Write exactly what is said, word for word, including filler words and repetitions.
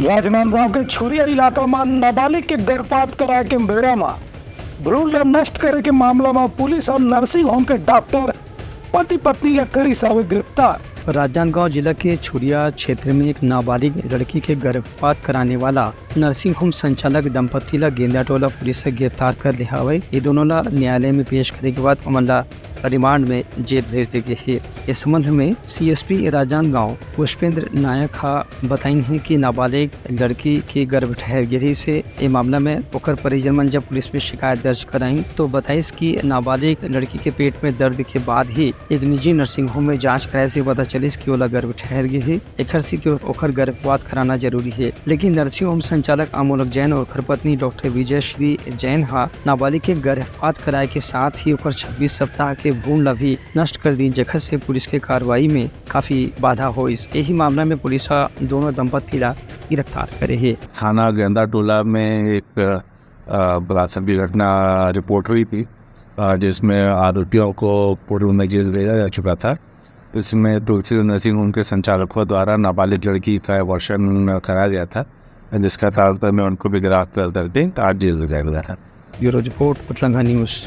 राजनांदगांव के छुरिया इलाका म नाबालिग के गर्भपात कराए के बेरा म भ्रूण ल नष्ट करे के मामला म पुलिस ह नर्सिंग होम के डॉक्टर पति पत्नी ल करिस हवे गिरफ्तार। राजनांदगांव जिला के छुरिया क्षेत्र में एक नाबालिग लड़की के गर्भपात कराने वाला नर्सिंग होम संचालक दंपति ल गेंदाटोला पुलिस ह गिरफ्तार कर ले हवय। ये दोनों ल न्यायालय में पेश करे के बाद ओमन ल रिमांड में जेल भेज दे गे हे। इस संबंध में सीएसपी राजनांदगांव पुष्पेंद्र नायक ह बताइन हे कि नाबालिग लड़की के गर्भ ठहर गे रहिस हे। ए मामला में ओकर परिजन मन जब पुलिस में शिकायत दर्ज कराइन तो बताइस कि नाबालिग लड़की के पेट में दर्द के बाद ही एक निजी नर्सिंग होम में जांच कराए से पता चलिस कि ओला गर्भ ठहर गे हे, एखर सेती ओखर गर्भपात कराना जरूरी हे। लेकिन नर्सिंग होम संचालक अमोलक जैन और ओखर पत्नी डॉक्टर विजय श्री जैन ह नाबालिग के गर्भपात कराए के साथ ही ओखर छब्बीस सप्ताह के भ्रूण ला भी नष्ट कर दीन, जेखर से पुलिस के कार्रवाई में काफी बाधा होइस। यही मामला में पुलिस ह दोनों दंपति ला गिरफ्तार करे हे। थाना गेंदा टोला में एक अ, बलात्कार की घटना रिपोर्ट हुई थी, अ, जिसमें आरोपियों को पूर्व में जेल भेजा जा चुका था। इसमें तुलसी नर्सिंग होम के संचालकों द्वारा नाबालिग लड़की का एबॉर्शन कराया गया था, जिसका तारतम्य उनको भी गिरफ्तार करके आज जेल भेजा गया था। Bureau report, Utlangha news.